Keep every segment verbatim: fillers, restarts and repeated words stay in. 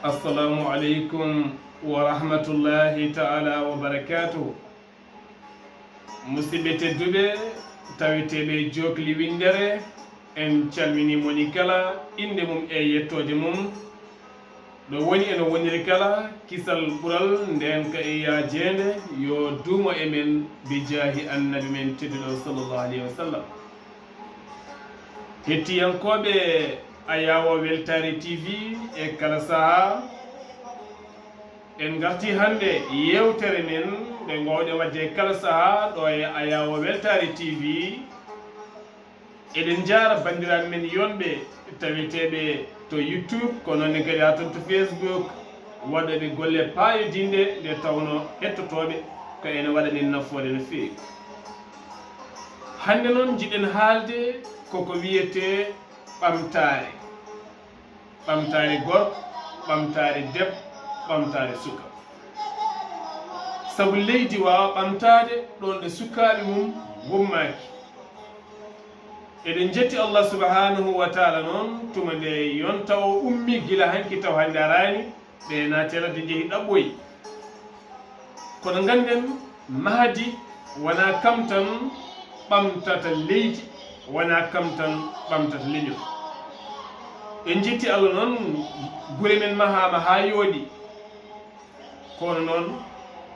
Assalamu aleykum wa rahmatullahi ta'ala wa barakatuh. Musidɓe tedduɓe, taweteeɓe Jokli Winndere, en calminii moni kala innde mum e yettoode mum. Ɗo woni eno woniri kala, kisal ɓural ndeen ka e yaajeende, yo duumo e men bi jaahi Annabi men tedduɗo sallallahu alayhi wa sallam. Hettiyankooɓe Ayaawo Weltaare T V e kala sahaa, en ngartii hannde yeewtere men nde ngoowɗen waɗde kala sahaa ɗo e Ayaawo Weltaare T V. Eɗen njaara banndiraaɓe men yonɓe taweteeɓe to YouTube, ko noon ne kadi haa toon to Facebook, waɗooɓe golle paayodinɗe nde tawnoo hettotooɓe ko ene waɗa men nafoore no feewi. Hannde noon njiɗen haalde koko wiyetee ɓamtaare. Ɓamtaare gorko, ɓamtaare debbo, ɓamtaare suka. Sabu leydi waawa ɓamtaade ɗoon ɗo sukaaɓe mum ngummaaki. Eɗen njetti Allah subhanahu wa taala noon, tuma nde yonta o ummi gila hanki taw hannde araani, ɓe naati ladde njehi ɗaɓɓoyi. Kono ngannden, mahdi wonaa kam tan ɓamtata leydi, wonaa kam tan ɓamtata leñol. En njetti Allah noon, gure men mahaama haa yooɗi, kono noon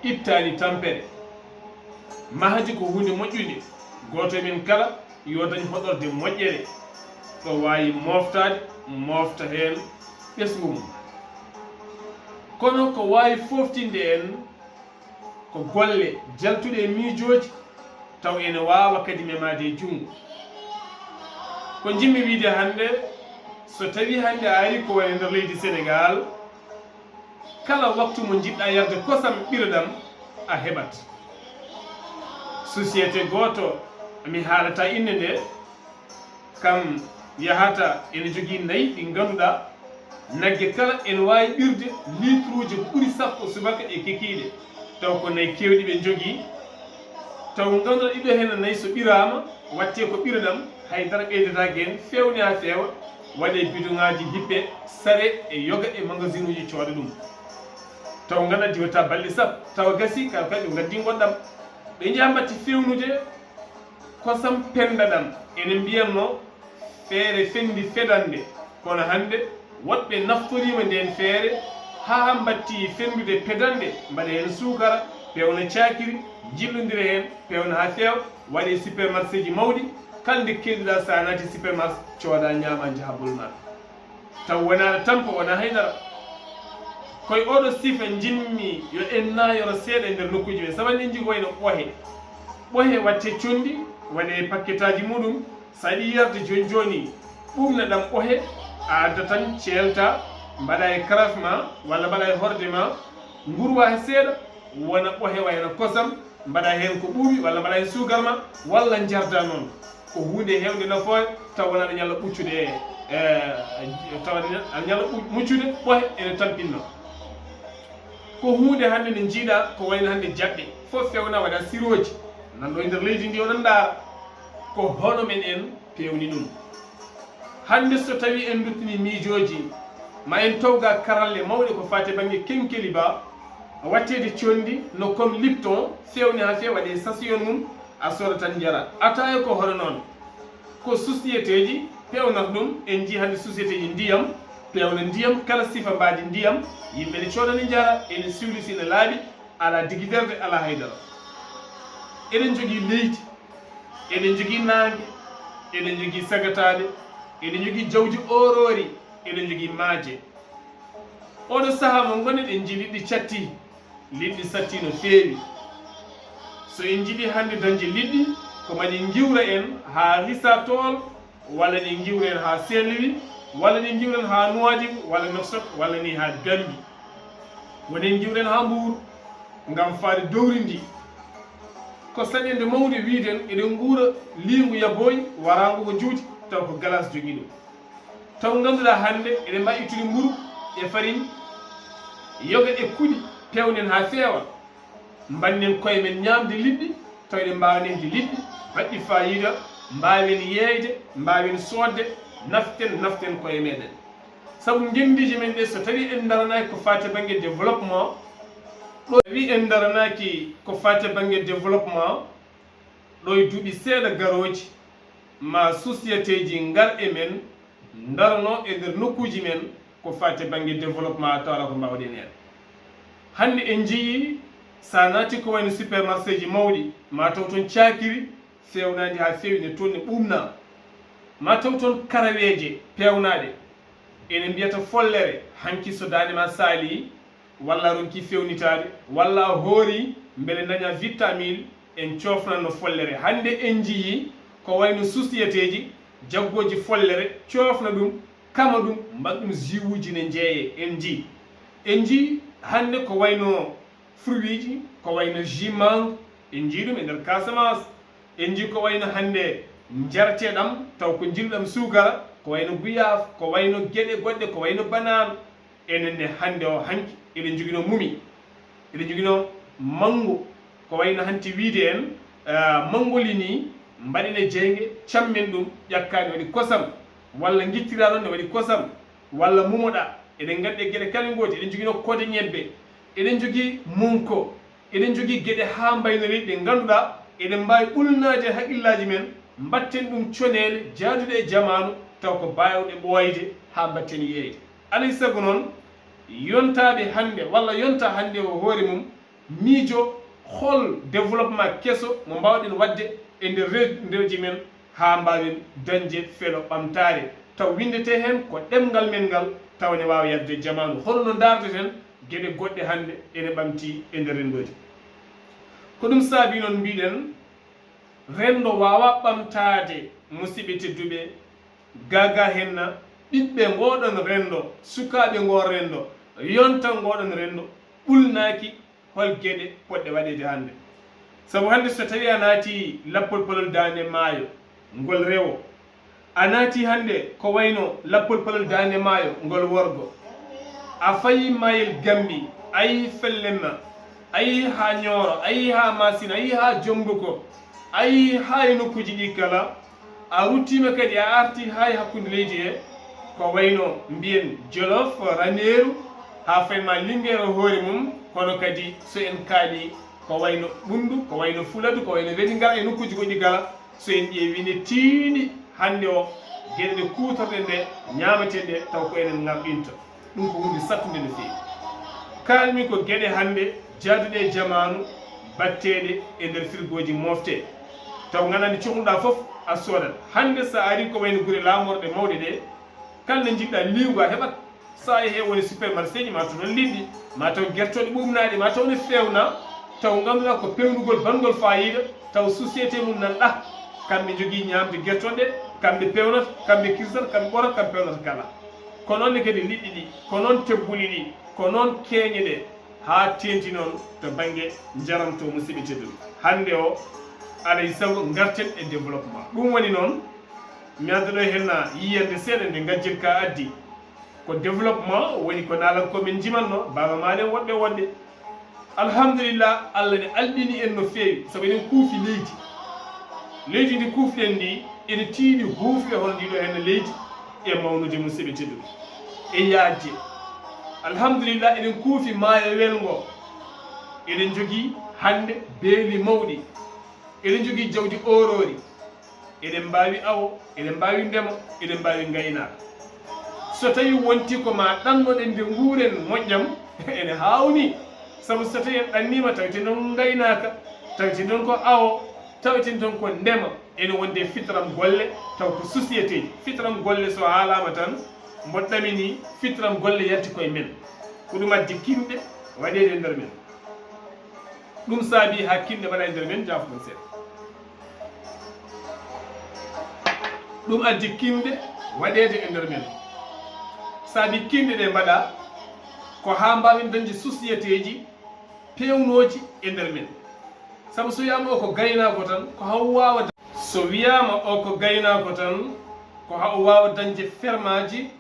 ittaani tampere. Mahdi ko huunde moƴƴunde, gooto e men kala yo dañ hoɗorde moƴƴere, ɗo waawi mooftaade, moofta heen ɓesngu mum. Kono ko waawi fooftinde en ko golle jaltuɗe e miijooji, taw ene waawa kadi memaade e junngo. Ko njiɗmi wiyde hannde, so tawii hannde a arii ko wayi e nder leydi Senegaal, kala waktu mo njiɗɗaa yarde kosam ɓiroɗam, a heɓat. Société gooto, mi haalataa innde nde, kam yahata ene jogii nayi ɗi ngannduɗaa, nagge kala ene waawi ɓirde liitruuji ko ɓuri sappo subaka e kikiiɗe, taw ko nayi keewɗi ɓe njogii, taw ngannduɗaa ɗiɗo heen nayi so ɓiraama, waɗtee ko ɓiroɗam, hay dara ɓeydetaake heen, feewne haa feewa, waɗee bidoŋaaji, hippee, saree e yoga e magasinuuji cooda ɗum. Taw ngannduɗaa diwataa balɗe sappo, tawa gasii, kala kadi ɓe ngaddi ngoɗɗam. Ɓe njaha mbaɗti feewnude kosam penndaɗam, ene mbiyatnoo feere fenndi fedannde, kono hannde woɗɓe naftoriima ndeen feere haa mbaɗti fenndude pedannde, mbaɗa heen suukara, peewna caakiri, njillondira heen, peewna haa feewa, waɗee supermarchéji mawɗi, kala nde keewɗaa so a naati supermarché, cooda, ñaama, njaha bolma. Taw wonaa tampa, wonaa haydara. Ko e oɗo sifa njiɗmi yo en naayoro seeɗa e nder nokkuuji men, sabu en njii ko wayno ɓohe. Ɓohe waɗtee conndi, waɗee pakketaaji muɗum, so a yiɗii yarde jooni jooni, ɓuuɓna ɗam ɓohe, a adda tan ceelta, mbaɗa e karafe ma, walla mbaɗa e horde ma, ngurwa he seeɗa, wona ɓohe wayno kosam, mbaɗa heen ko ɓuuɓi, walla mbaɗa heen suukar ma, walla njarda noon. Ko huunde heewde nafoore, taw wonaa aɗa ñalla ɓuccude, e, e, taw aɗa ñalla ɓu-, muccude, ɓohe ene tampinno. Ko huunde hannde nde njiiɗaa, ko wayno hannde jaɓɓe, fof feewna waɗa sirooji, nan ɗo e nder leydi ndi, oɗon ndaara. Ko hono men en peewni ɗum. Hannde so tawii en nduttinii miijooji, ma en towga karalle mawɗe ko faati e bannge kenkeli ba, waɗteede conndi no comme Lipton, feewni haa feewa, waɗee sasiyon mum, a sooda tan njara. Ataaya ko hono noon. Ko sociétéji peewnata ɗum, en njii hannde sociétéji ndiyam, peewna ndiyam, kala sifa mbaadi ndiyam, yimɓe ne coodani njara, ene siwliti, ene laaɓi, alaa digiderde, alaa haydara. Eɗen njogii leydi, eɗen njogii naange, eɗen njogii sagataaɓe, eɗen njogii jawdi ooroori, eɗen njogii maaje. Oɗo sahaa mo ngonɗen, en njii liɗɗi catti, liɗɗi satti no feewi. So en njiɗii hannde dañde liɗɗi, ko ma ɗi ngiwra en haa Risa Tool, walla ɗi ngiwra en haa Saint-Louis, walla ɗi ngiwra en haa Nouadhibou, walla Nouakchott, walla ni haa Gambie. Woni en ngiwra en haa Mbuur, ngam faade dowri ndi. Ko saɗeende mawnde wiiden eɗen nguura liingu yabooy, waraango ko juuti, taw ko galaas jogii ɗum. Taw ngannduɗaa hannde eɗen mbaawi ittude mburu e farine, yoga e kuɗi, peewnen haa feewa. Mbaɗnen koye men ñaamde liɗɗi, taw eɗen mbaawa nehde liɗɗi baɗɗi faayiida, mbaawen yeeyde, mbaawen soodde, naften, naften koye meɗen. Sabu ngenndiije men ɗee, so tawii en ndaranaaki ko faati e bannge développement, ɗo tawi en ndaranaaki ko faati e bannge développement, ɗo e duuɓi seeɗa garooji, ma sociétéeji ngar e men, ndaranoo e nder nokkuuji men ko faati e bannge développement, tawa alaa ko mbaawɗen heen. Hannde en njiyii, so a naati ko wayno supermarchéji mawɗi, ma taw toon caakiri feewnaandi haa feewi, ne toon ne ɓuumnaa. Ma taw toon karaweeje peewnaaɗe. Ene mbiyata follere, hanki so daande ma saalii, walla a ronkii feewnitaade, walla a hoorii, mbele ndañaa vitamine, en coofnanno follere. Hannde en njiyii ko wayno sociétéeji jaggooji follere coofna ɗum, kama ɗum, mbaɗa ɗum jus uji ne njeeyee. En njiyii, en njiyii hannde ko wayno fruitji, ko wayno jus mangue, en njiyii ɗum e nder Casamance. En njiyii ko wayno hannde njareteeɗam, taw ko njilluɗam suukara, ko wayno guyaaf, ko wayno geɗe goɗɗe, ko wayno banaan. Enen ne hannde o hanki, eɗen njoginoo mumi, eɗen njoginoo manngo, ko wayno hanti wiyde en, eh, manngoli nii, mbaɗen e jeynge, cammen ɗum, ƴakkaa ne waɗi kosam, walla ngittiraa ɗoon ne waɗi kosam, walla mumoɗaa. Eɗen nganndi e geɗe kala ngooti, eɗen njoginoo koode ñebbe, eɗen njogii munko, eɗen njogii geɗe haa mbaynorii ɗe ngannduɗaa, eɗen mbaawi ɓulnaade e haqillaaji men, mbaɗten ɗum coneele jaaduɗe e jamaanu, taw ko baawɗe ɓooyde haa mbaɗten yeeyde. Alay sago noon, yontaaɓe hannde, walla yonta hannde o hoore mum, miijo hol développement keso mo mbaawɗen waɗde e nder renndoji men, haa mbaawen dañde felo ɓamtaare, taw winndetee heen ko ɗemngal men ngal, taw ene waawa yahde e jamaanu. Hono no ndaardeten geɗe goɗɗe hannde ene ɓamtii e nder renndoji. Ko ɗum saabii noon mbiɗen, renndo waawaa ɓamtaade, musidɓe tedduɓe, gaagaa henna ɓiɓɓe ngooɗoon renndo, sukaaɓe ngoo renndo, yonta ngooɗoon renndo, ɓulnaaki hol geɗe potɗe waɗeede hannde. Sabu hannde so tawii a naati lappol palol Daande Maayo, ngol rewo, a naati hannde ko wayno lappol palol Daande Maayo, ngol worgo, a fayi Mayel Gambi, a yii Fellemma, a yii haa Ñooro, a yii haa Maasina, a yii haa Jombuko, a yii haa e nokkuuji ɗi kala, a ruttiima kadi, a artii haa e hakkunde leydi he, ko wayno mbiyen Jolof, Raneeru, haa fayi ma Linngeer e hoore mum, kono kadi so en kaalii ko wayno Ɓunndu, ko wayno Fuladu, ko wayno Welingara e nokkuuji goɗɗi kala, so en ƴeewii ne tiiɗi hannde o, geɗe ɗe kuutorɗen ɗe, ñaametee ɗe, taw ko enen ngarɗinta. Ɗum ko huunde sattunde no feewi. Kaalmi ko geɗe hannde jaaduɗe e jamaanu, batteeɗe e nder firgooji, moftee. Taw nganndaa nde cohluɗaa fof a soodat. Hannde so a arii ko wayno gure laamorɗe mawɗe ɗe, kala nde njiɗɗaa liiwgo a heɓat. So a yehii woni supermarchéji, ma taw toon liɗɗi, ma taw gertooɗe ɓuuɓnaaɗe, ma taw ne feewna, taw ngannduɗaa ko peewnugol banngol faayiida, taw société mum nan ɗah. Kamɓe njogii ñaamde gertooɗe ɗe, kamɓe peewnata, kamɓe kirsata, kamɓe ɓorata, kamɓe peewnata kala. Ko noon ne kadi liɗɗi ɗi, ko noon tebbuli ɗi, ko noon keeñe ɗe, haa teeŋti noon to bannge njaram to, musidɓe tedduɓe. Hannde o, alay sago ngarten e développement. Ɗum woni noon, mi adda ɗo e henna yiyannde seeɗa nde ngajjel ka addi. Ko développement woni ko naalankoo men njimatnoo, Baaba Maal en woɗɓe woɗɓe. Alhamdulillah, Allah ne alɗini en no feewi, sabu eɗen kuufi leydi. Leydi ndi kuufɗen ndi, ene tiiɗi huufde hono ndi ɗo henna leydi, e mawnude, musidɓe tedduɓe, e yaajde. Alhamdulillah, eɗen kuufi maayo welngo. Eɗen njogii hannde beeli mawɗi. Eɗen njogii jawdi ooroori. Eɗen mbaawi awo, eɗen mbaawi ndema, eɗen mbaawi ngaynaaka. So tawii wontii ko ma ɗannoɗen nde nguuren moƴƴam, ene haawnii. Sabu so tawii en ɗanniima, tawten ɗon ngaynaaka, tawten ɗon ko awo, tawten ɗon ko ndema, ene wondi e fitram golle, taw ko société ji. Fitram golle so haalaama tan, mbo ɗaminii, fitram golle yalti koye men. Ko ɗum addi kinɗe waɗeede e nder men. Ɗum saabii haa kinɗe mbaɗa e nder men, jaafo mon seeɗa. Ɗum addi kinɗe waɗeede e nder men. Saabii kinɗe ɗe mbaɗa ko haa mbaawen dañde société ji peewnooji e nder men. Sabu so wiyaama o ko gaynaako tan, ko haa o waawa da-, so wiyaama o ko gaynaako tan, ko haa o waawa dañde fermaaji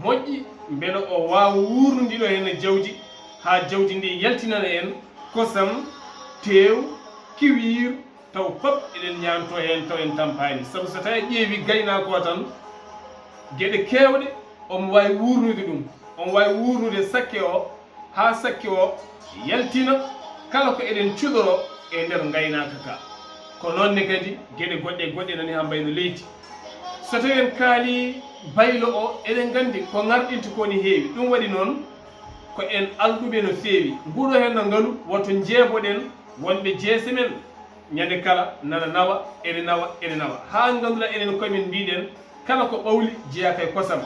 moƴƴi, mbele o waawa wuurndiɗo heen e jawdi, haa jawdi ndi yaltinana en kosam, teew, kiwiir, taw pap eɗen ñaantoo heen, taw en tampaani. Sabu so tawii a ƴeewi gaynaako o tan, geɗe keewɗe Omo waawi wuurnude ɗum, omo waawi wuurnude sakke o, haa sakke o yaltina, kala ko eɗen cuɗoroo e nder ngaynaaka ka. Ko noon ne kadi geɗe goɗɗe e goɗɗe nani haa mbayno leydi. So tawii en kaalii baylo o, eɗen nganndi ko ŋarɗinta ko ne heewi. Ɗum waɗi noon ko en alɗuɓe no feewi. Nguɗo heen no ngalu, woto njeeboɗen wonɓe jeese men. Ñande kala nana nawa, ene nawa, ene nawa. Haa ngannduɗaa enen koye men mbiɗen, kala ko ɓawli jeyaaka e kosam.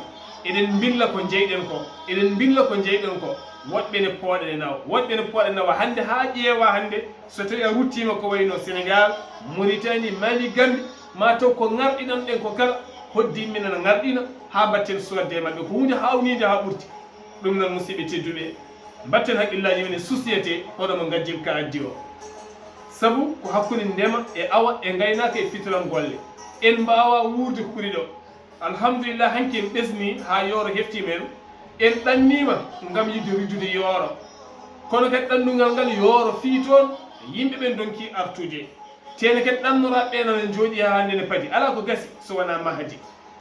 Eɗen mbilla ko njeyɗen ko, eɗen mbilla ko njeyɗen ko. Woɗɓe ne pooɗa ne nawa, woɗɓe ne pooɗa nawa. Hannde haa ƴeewa hannde, so tawii a ruttiima ko wayno Senegaal, Moritani, Mali, Gambi, maa taw ko ŋarɗinanɗen ko kala, hoddi yimɓe nana ŋarɗina, haa mbatten soodde e maɓɓe. Ko huunde haawniinde haa ɓurti. Ɗum noon, musidɓe tedduɓe, mbatten hakkillaaji men e société, hono mo ngajjirka addi o. Sabu ko hakkunde ndema e awa e ngaynaaka e fitiram golle. En mbaawaa wuurde ko ɓuri ɗo. Alhamdulillah, hanki en ɓesnii haa yooro heftii men. En ɗanniima ngam yiɗde rujjude yooro. Kono kadi ɗannungal ngal yooro fii toon, yimɓe ɓen ndonki artude. Teene kadi ɗannoraaɓe ɓe nana njooɗii haa hannde ne padi. Alaa ko gasi so wonaa mahdi.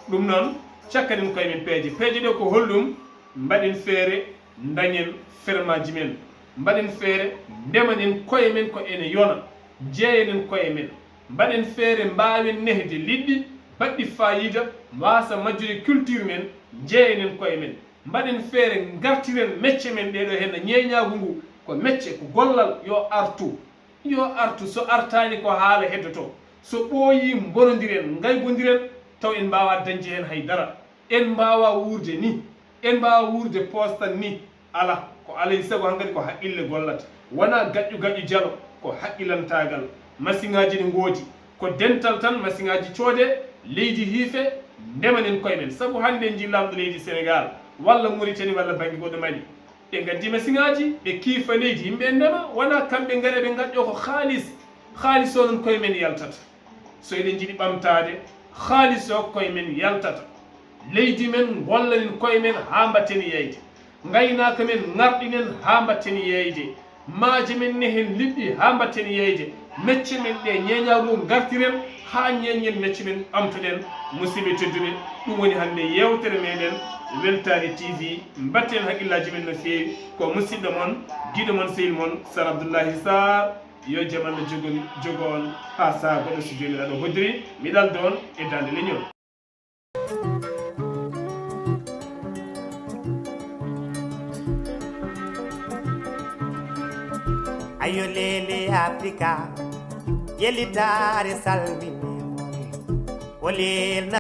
Ɗum noon, cakkanen koye men peeje. Peeje ɗe ko holɗum? Mbaɗen feere ndañen fermaaji men. Mbaɗen feere ndemanen koye men ko ene yona. Njeeyanen koye men. Mbaɗen feere mbaawen nehde liɗɗi baɗɗi faayiida, waasa majjude culture men, njeeyanen koye men. Mbaɗen feere ngartiren mecce men ɗee ɗoo, heen ñeeñaagu ngu ko mecce, ko gollal, yo artu. Yo artu, so artaani ko haala heddotoo. So ɓooyii, mbonondiren, ngaybondiren, taw en mbaawaa dañde heen hay dara. En mbaawaa wuurde nii. En mbaawaa wuurde poostan nii. Alaa, ko alaa e sago hankadi ko haqqille gollata. Wonaa gaƴƴu gaƴƴu jalo, ko haqqilantaagal. Masiŋaaji ne ngoodi. Ko dental tan masiŋaaji coodee, leydi hiifee, ndemanen koye men. Sabu hannde en njii laamɗo leydi Senegaal, walla Muritani, walla bannge goɗɗo Mali. Ɓe ngaddi masiŋaaji, ɓe kiifa leydi, yimɓe en ndema, wonaa kamɓe ngaree ɓe ngaƴƴoo ko haalis. Haalis o noon koye men yaltata. So eɗen njiɗi ɓamtaade, haalis o koye men yaltata. Leydi men ngollanen koye men haa mbatten yeeyde. Ngaynaaka men ŋarɗinen haa mbatten yeeyde. Maaje men nehen liɗɗi haa mbatten yeeyde. Mecce men ɗe ñeeñaagu ngartiren haa ñeeñen mecce men ɓamtoɗen. Musidɓe tedduɓe, ɗum woni hannde yeewtere meɗen Weltaare T V. Mbatten hakkillaaji men no feewi. Ko musidɗo mon, giɗo mon, sehil mon, Sar Abdullahi Sarr. Yo jam Allah jogo, jogo on haa sahaa goɗɗo so Joomiraaɗo hoddiri. Mi ɗaldo on e daande leñol. Ayo lele Afrika, yelitaare salmini. O lelna